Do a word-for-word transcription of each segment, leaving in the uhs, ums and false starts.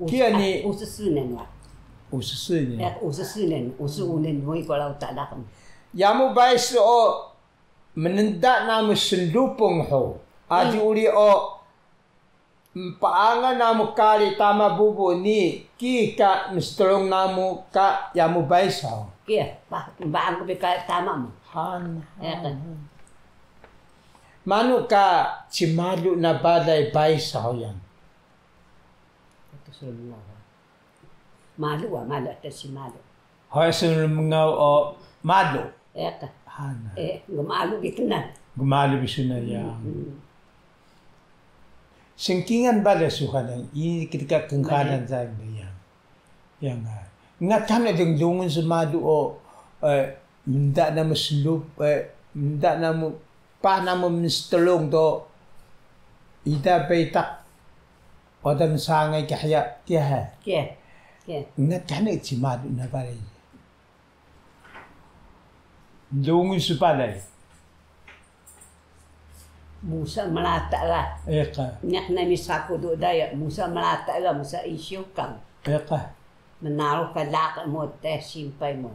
Kiya ni. Ususunen wa. Ususunen. Eh, ususunen, usuunen mo iko lau ta dakun. Yamu bais o mnda namu slupung ho. Aji uri o mpaanga namu kari tama bubu ni ki ka mstrung namu ka yamu bais ho. Kiya, pa, mbaang ku bi kari tama mu. Han, han. Manu ka cimalu na balay bais ho yang. Malu wa, malu ata si malu. Hoy sun mngaw o malu. Eka. Hana. Eh, gmalu bi knan. Gmalu bi sunan ya. Sngkingan bale suhan yang ini ketika kengkalan saya yang. Yang, ah, nga tana deng dungun smalu o, eh, mnda namu slup, eh, mnda namu pa namu mstrung do ida betaq. Wada msangay ka hiya, kiya ha? Kiya. Kiya. Nga tana cimalu na balay. Dungun su balay. Musa mlata ga. Eka. Niq nami saku do daya, musa mlata ga, musa isyu kang. Eka. Mnarux ka laqi mu teh simpay mu.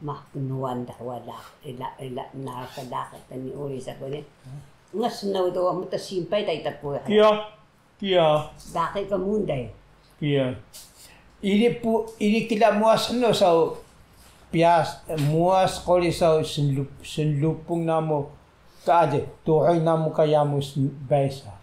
Mah knuwan dah wada ila, ila, nal ka daqi tani uri saku ni. Nga snaw do mta simpay ta ita ku. Kiya, kiya. Daqi ka munday. Kiya. Ini pu, ini kila muas no saw pias, muas quri saw snlup, snlupung namu ka aji, tuhuy namu ka yamu s-, baisa.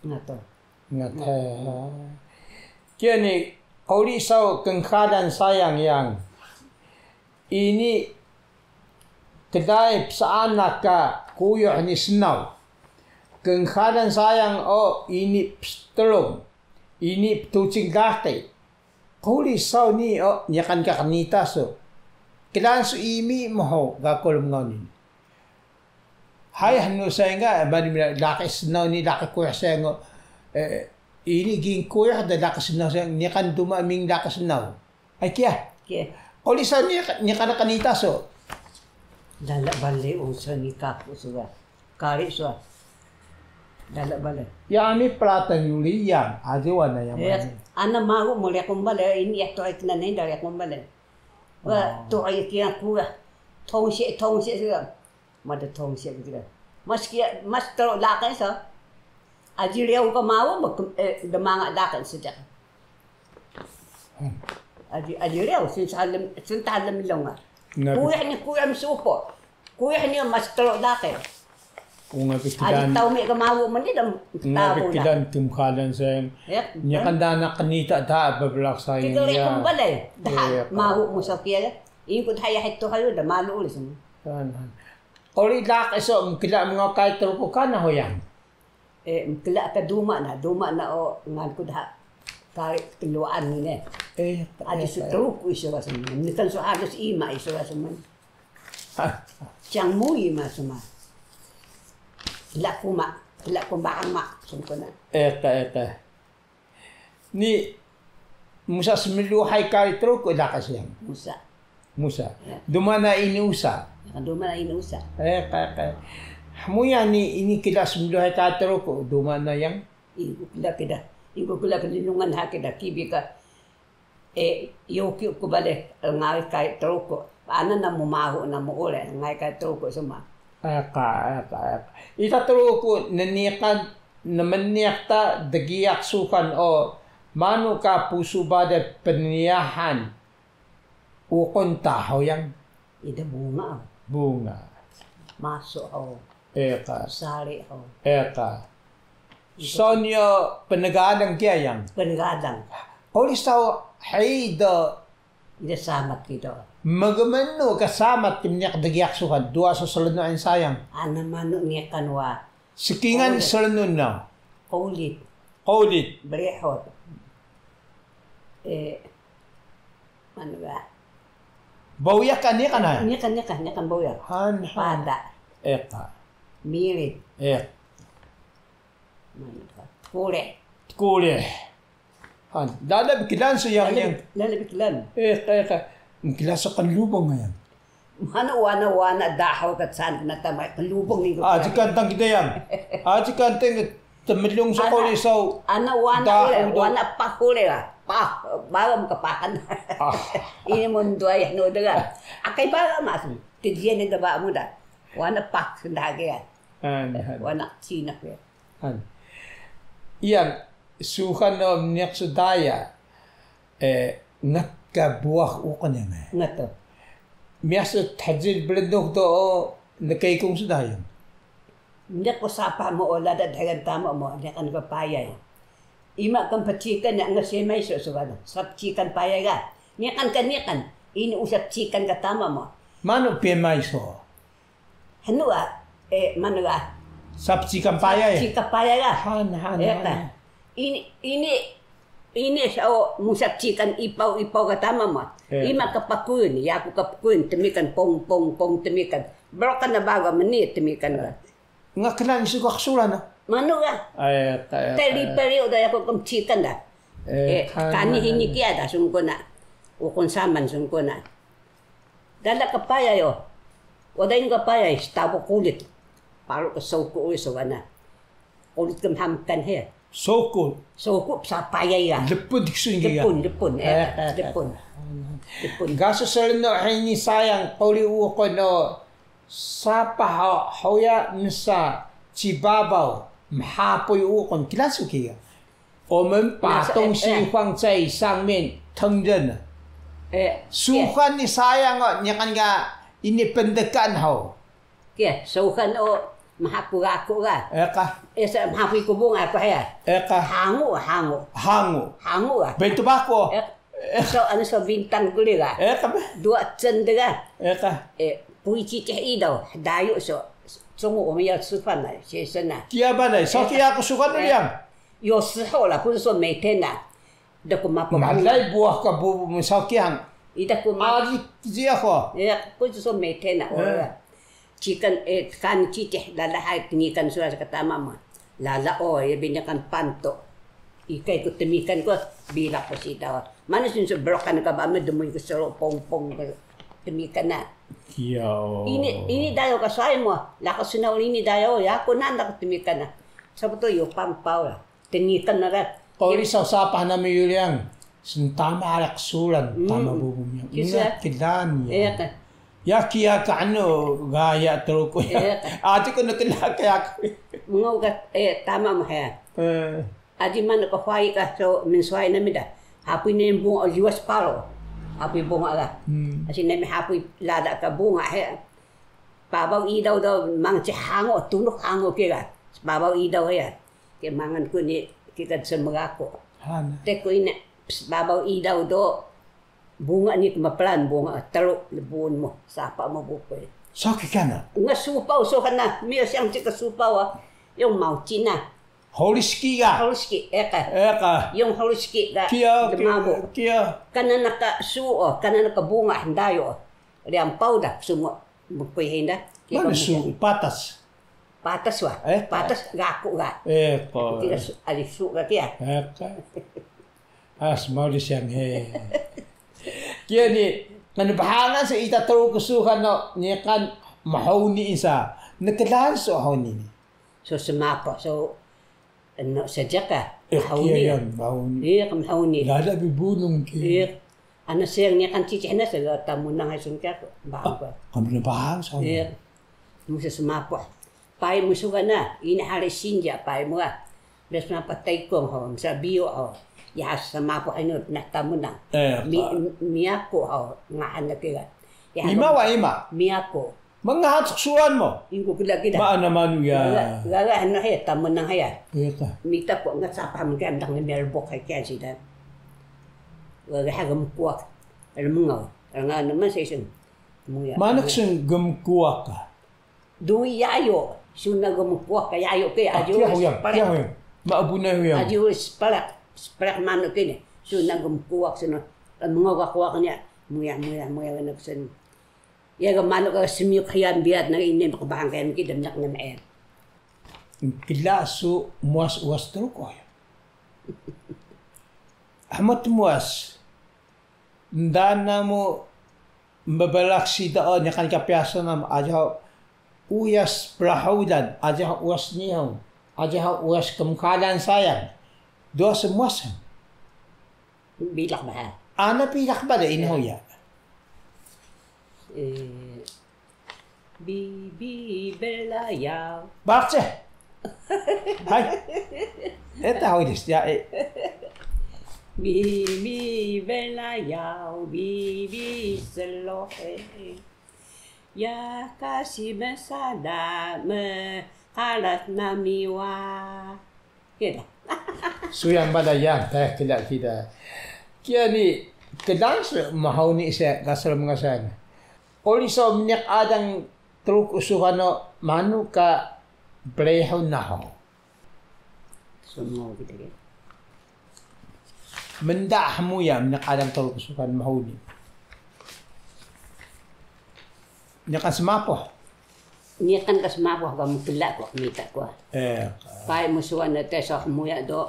Nga to. Nga to. Kiya ni, quri saw kengkalan sayang yang. Ini klai psaanak ka kuyuh ni snaw. Kngkalan sayang o ini pstrung, ini ptucing laqi. Quri saw ni o niqan ka qnita su. Klaan su imi mhu ga kul mngawni. Hay hnu sayang ga bali mila laqi snaw ni laqi kuyuh sayang o, eh, ini ging kuyuh da laqi snaw sayang niqan duma ming laqi snaw. Ay kiya. Kiya. Quri saw ni, niqan qnita su. Lala balay usa ni kaku suwa. Kari suwa. Lala balay. Ya ami platan yuli yang, aji wana yang. Eh, mana. Ana magu mo liya kumbal, eh, ini ya tuhay knan ini dari kumbal. Wa tuhay kiya kuwa. Tongsi, tongsi suwa. Mada tongsi kiya. Mas kiya, mas tro laqi sa. Aji riyaw ka mawa ba, eh, dmanga daqi sediq. Aji, aji riyaw, sun salam, sun talam ilung nga. Kuyuh ni kuyuh msupo. Kuyuh ni mas tro daqi. Unga bi kidan. Aji taw mi ka mawa mani dam. Unga bi kidan kmkalan sayang. Ya, niqan dana qnita da bablaq sayang. Kika ya. Kumbal eh. Daha mawa musa kiya. Ingku daha ya hito hayo da malu ulis. Quri laqi so mkla mngaw kari Truku kana ho yang. Eh, mkla ka duma na, duma na o ngan ku daha kari klwaan ni ne. Eh, aji su Truku isu ga smun. Niqan su halus ima isu ga smun. Cang mu ima suma. Kla kuma, kla kuma ama smun kuna. Eka, eka. Ni musa smluhay kari Truku laqi sayang. Musa. Musa. Ya. Duma na ini usa. Ya, duma na ini usa. Eh, ka, ka. Hmuya ni ini kida smluhay kari Truku, duma na yang. Iku kida kida. Iku kida klinungan ha kida kibi ka. Eh, yoki ku bale ngawi kari Truku. Ana namu mahu namu ule ngawi kari Truku suma. Eka, eka, eka. Ita Truku nniqan nmniq ta dgiyaq suxan o manu ka pusu bale pnyahan uqun ta ho yang. Ida bunga. Bunga. Masu ho. Eka. Sari ho. Eka. Ida. Saw niyo pnegalang kiya yang. Pnegalang. Quri saw hido Ida samat kido. Mgmnu ka samat ki mniq dgiyaq suxan, duwa su slnun sayang. Ana manu niqan wa. Skingan slnun na. Qulit. Qulit. Brihut. Eh, manu ga. Bawyak ka niqan ha? Niqan, niqan, niqan bawyak. Han, han. Pada. Eka. Mirit. Ek. Manu ga. Tkurih. Tkurih. Han, lala bi klan su yang, lala bi klan. Eh, eh, eh. Klan su qlubung yang. Mana wana-wana dahaw ka san na tama qlubung ni. Aji kan tang kita yang. Aji kan tang Tmlung su quri saw. Ana wana ure, wana pah ure ga. Pah, baga mkpahan. Ini mnduwa yah nu dga. Akay baga mas. Tjiyan ni dba mu da. Wana pah sndagi ga. Wana cinak ya. Iyan, suxan o mniq su daya. Ngat ka buwax uqun ya. Ngat o. Miyah su thjil blnux do o nkeykung su dayung. Ndeq ku sapah mu o lada dhegan tama mu, niqan ka payay. Ima ka pcikan ya nga semay so so bano. Sapcikan payay ga. Niqan ka niqan. Ini usa pcikan ka tama mu. Manu pemay so? Hnu ga, manu ga. Sapcikan payay. Sapcikan payay ga. Han, han, han. Ini, ini, ini so musa pcikan ipaw, ipaw ka tama mu. Ima ka pakun, yaku ka pakun, tmikan pong, pong, pong, tmikan. Brokan na baga mni tmikan. Nga klan isu ka qsuran na. Manu ga. Teri peri uda yaku ka mcikan da. Kani hini kiya da sungkuna. Ukun saman sungkuna. Dada ka payay o. Wada ini ka payay, stabu qulit. Paru ka sawku uri so wana. Qulit ka mhamkan he. Sawku. Sawku psa payay ga. Lepun diksun ga. Lepun, lepun. Lepun. Lepun. Ga su slnu hini sayang quri uqun o sapah huya msa cibabaw mhapuy uqun kila su kiya. 我們把東西放在上面烹飪。Suxan ni sayang o niqan ga ini pndkaan haw. Kiya, suxan o mhapuy gaku ga. Eka. Esa mhapuy kubung aku haya. Eka. Hangu, hangu. Hangu. Hangu ga. Bentuk baku. So, ano so bintang kuli ga. Eka. Dua cendera. Eka. Puy citih idaw, dayu so. Cungu o miya sufan na, sesen na. Kiya ba na, so kiya ku suxan o liyang. 有時候啦，不是说每天啦。Ida ku mapa. Malay buwax ka bubu msaw kiyang. Ida ku mapa. Ali jiya ko. Ya, 不是说每天啦。Cikan, kan citih lala hay tngikan sura ka tama ma. Lala o, ya binakan panto. Ikay ku tmikan ku, bilaq ku sida. Manu sun su brokan ka ba me dmuy ku sero pong pong tmikan na. Kiya o. Ini, ini dayo ka swai mu. Laqu snaw ini dayo, yaku nanda ku tmikan na. Sabato yo pampaw la. Tnikan na ga. Quri saw sapah nami Yuliang. Sntama ala qsuran, tama bubu miyang. Kisa. Ungat klan ya. Iya ka. Ya kiya ka anu, gaya Truku ya. Iya ka. Aji ku nkla ka yaku. Mngaw ka, tama mu haya. Aji manu ka huway ka so mnswayi nami da. Hapuy nami bunga o liwas paru. Hapuy bunga ga. Asi nami hapuy lada ka bunga he. Babaw idaw do manci hangu, tunux hangu kiya ga. Babaw idaw hiya. Kiya mangan ku ni kika smgaku. Te ku ini babaw idaw do bunga ni kmaplan bunga teru lbun mu sapa mu bukuy. Saki kana. Nga supaw so kana, miyo siyang cika supaw a. Yung mawci na. Holiski ga. Holiski, eka. Eka. Yung holiski ga. Kiya, dmabu. Kiya. Kana naka su o, kana naka bunga ndayo. Riyampaw da, sumu. Mkuy hinda. Manu su patas? Patas wa. Patas gaku ga. Eka. Kika su, ali su ga kiya. Eka. As maulis yang he. Kiya ni, kan bahangan sa ita Truku suxan no, niqan mhuni insa. Nklan su huni ni. So smapuh, so, ano, sediq ka, mhuni. Iya, mhuni. Lala bi bunung ki. Iya. Ana siyang niqan cicih na, sa Tamunang hay sun kiya ko. Bahang ko. Kamu na bahang sa. Iya. Musa smapuh. Pay mu suga na, ini hari sinja pay mu ga. Bes ma patay kong ho, msa biyo ho. Ya smapuh inu na Tamunang. Miyako ho, ngahan na kiya. Ima wa ima? Miyako. Mngahan qsuran mu? Ingku kida kida. Maana manu ya. Gaga hnu hiya, Tamunang hiya. Iya ka. Mita ku nga sapah mkan dang ni melbok hay kiya sida. Gaga ha gmkuwak. Rmngaw. Rngaw nman sa isun. Manu ksun gmkuwak ka? Dui yayo, suna gmkuwak ka yayo ke, aji kiya huyang, kiya huyang. Ma abu na huyang. Aji sparek, sparek manu kini. Suna gmkuwak suna. Mngaw ka kuwak niya. Muya, muya, muya gana ksun. Iya ga manu ka smiyuk hiya biyat na ini mkbahang kaya mki dmyak na meel. Kla su muas uas Truku ya. Ahmad muas. Ndaan namu mbbalax sida o niqan ka pyasan namu aji uyas Prahowdan, aji uyas Nihon. Aji ha uyas kmxalan sayang. Dua semuas. Bilaq bha. Ana bilaq bha de ina huya. Eh, Bibi belayaw. Bakce. Hai. Eta hoi des ya e. Bibi belayaw, bibi slohe. Ya kasi mesada me kalat nami wa. Kiya da. Suyang bada yang teh kida kida. Kiya ni kdang se mahau ni se gasal mengasan. Quri so mniq adang Truku suhan o manu ka plehun naho. Sumo gitu ya. Mnda hmuya mniq adang Truku suhan mahuni. Niqan smapuh. Niqan ka smapuh ka mkla ku mita ku. Eh. Pai msuan na te so hmuya do.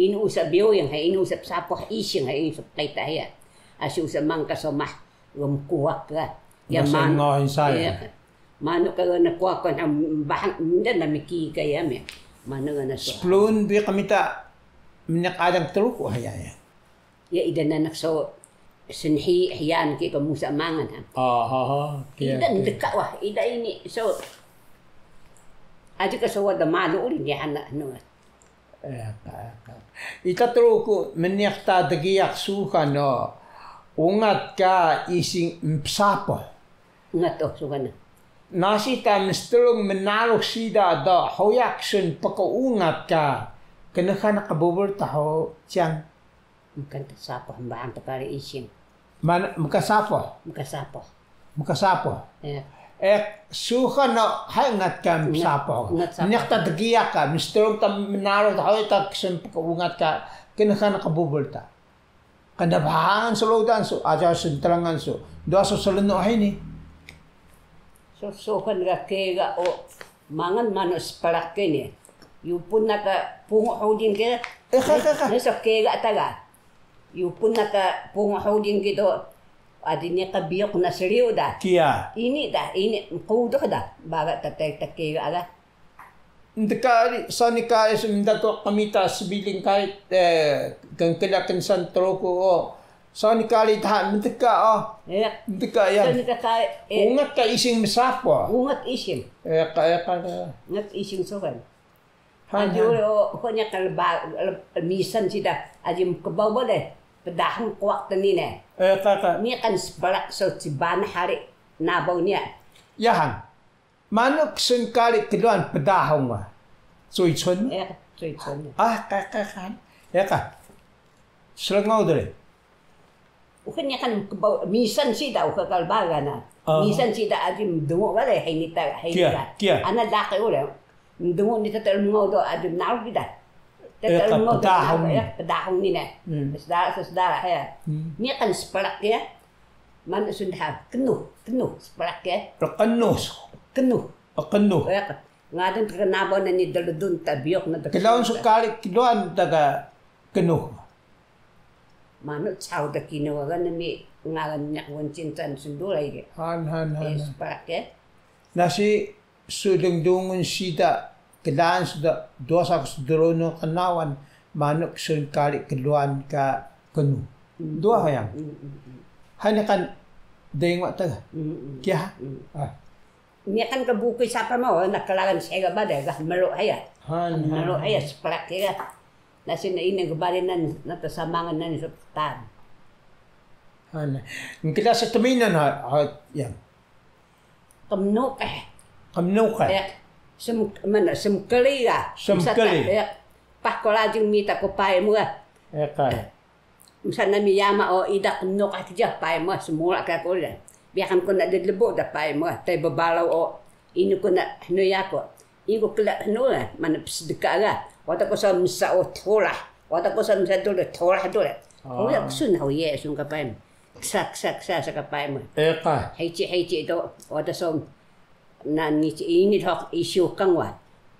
Inu usa biyo yang hai inu usa sapuh ising hai inu usa pita ya. Asi usa mangka somah. Ga mkuwak ga. Ya manu. Ngohin saya. Manu ka ga na kuwak ka na bahang nda na miki ka ya me. Manu ga na so. Splun bi qmita mniq adang Truku haya ya. Ya ida nanak so snhi hiyan ki ka musa mangan ha. Ah, ha, ha. Kiya, ida kiya. Ndka wah, ida ini so. Aji ka so wada malu uri ni hana no. Eka, eka. Ita Truku mniq ta dgiyaq suhan o ungat ka ising mpsapuh. Ungat o suhan. Nasi ta mstrung mnarux siida do huya ksun pkuungat ka knxan qbubur ta hug ciyang. Mkan ta sapuh mbahang ta kari ising. Mana mkan sapuh? Mkan sapuh. Mkan sapuh. Eh, suhan o hay ngat ka sapuh. Ngat sapuh. Niq ta dgiyaq ka, mstrung ta mnarux ta huya ta ksun pkuungat ka knxan qbubur ta. Kanda bahangan su rudan su, aja sntrangan su. Dua su slnu hini. So, suhan ga kega o mangan manu splak kini. Yupun na ka pungu huding ke. Eh, ka, ka, ka. Neso kega ta ga. Yupun na ka pungu huding ke do. Adi ni ka biyuk na sriyu da. Kiya. Ini da, ini mqudux da. Baga ta, ta, ta kega ga. Ndka ari, sani kari smdaku qmita sbiling kari, eh, knkla knsan Truku o. Sani kari dha mndka o. Iya. Mndka ya. Sani ka kari, eh, ungat ka ising msapuh. Ungat ising. Eh, ka, eh, ka, ka. Ungat ising suhan. Han, aji han. Uri o, ko nya ka lba, lb-, misan siida, aji mkbaw bale, pdahung kuwak tnine. Eh, ka, ka. Niqan splak so cibana hari nabaw niya. Ya han. Manu ksun kari klwaan pdahung wa? Cuicun? Iya, cuicun. Ah, ka, ka, ka. Iya ka. Srngaw dre. Uka niqan kbaw, misan siida uka ka lbagan na. Ah. Misan siida aji mdngu bale, hay ni ta, hay ni ta. Kiya, kiya. Ana laqi uri. Mdngu ni ta lmngaw do aji mnarux bi da. Iya ka, pdahung ni. Iya, pdahung ni ne. Hmm. Sdara, sdara, ya. Hmm. Niqan splak ya. Manu sun dha, knuh, knuh, splak ya. Knuh. Knuh. Knuh. Ya, ngadan ka nabaw na ni dldun ta biyuk na da. Klaun su kari klwaan ta ka knuh. Manu caw da knuh ga nami ngalan naq wancin tan sndulay ge. Han, han, han, eh, han. Splak ya. Nasi Su dngdungun siida, klaan siida, dua saku sdrunun qnawan, manu ksun kari klwaan ka knuh. Mm. Dua hayang. Mm, mm, mm. Hani kan dengwa ta ga. Mm, mm. Kiya ha? Mm. Ah. Niqan ka bukuy sapah ma, na klagan sega bale, ga melu haya. Han, han, melu haya, han. Splak ya. Nasi na ini gbari nan, na ta samangan nan su tan. Han. Nkla sa tminan ha, ha, yang. Qmnuqih. Qmnuqih. Eh, sem-, mana, smkli ga. Smkli. Msa ta, eh, pah ko lajing mita ko payi mu ga. Eh, ka. Msa nami yama o ida qmnuqih kjiya payi mu ga, smula ka ko ida. Biyakan ko na dlbu da payi mu ga, tay bbalaw o, ini ko na hnu yaku. Iku kla hnu la, mana psdka ga. Wada ku so msa o thulah. Wada ku so msa dulu thulah dulu. Ah. Wada ksun hau ye sun ka payi mu. Ksa, ksa, ksa sa ka payi mu. Eh, ka. Hici, hici do. Wada so na ni ci ini dhok isu kang wa.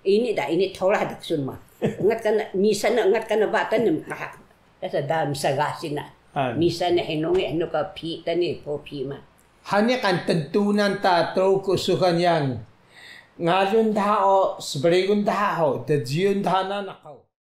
Ini da, ini thulah da ksun ma. Ngat kana, misan na ngat kana batan ni mkahak. Esa da msa gasi na. Ah. Misan na hinungi hnu ka pi tani po pi ma. Hani kan tentunan ta Truku suhan yang Ngalun dha o, sbrigun dha ho, djiyun dha nanaq ho.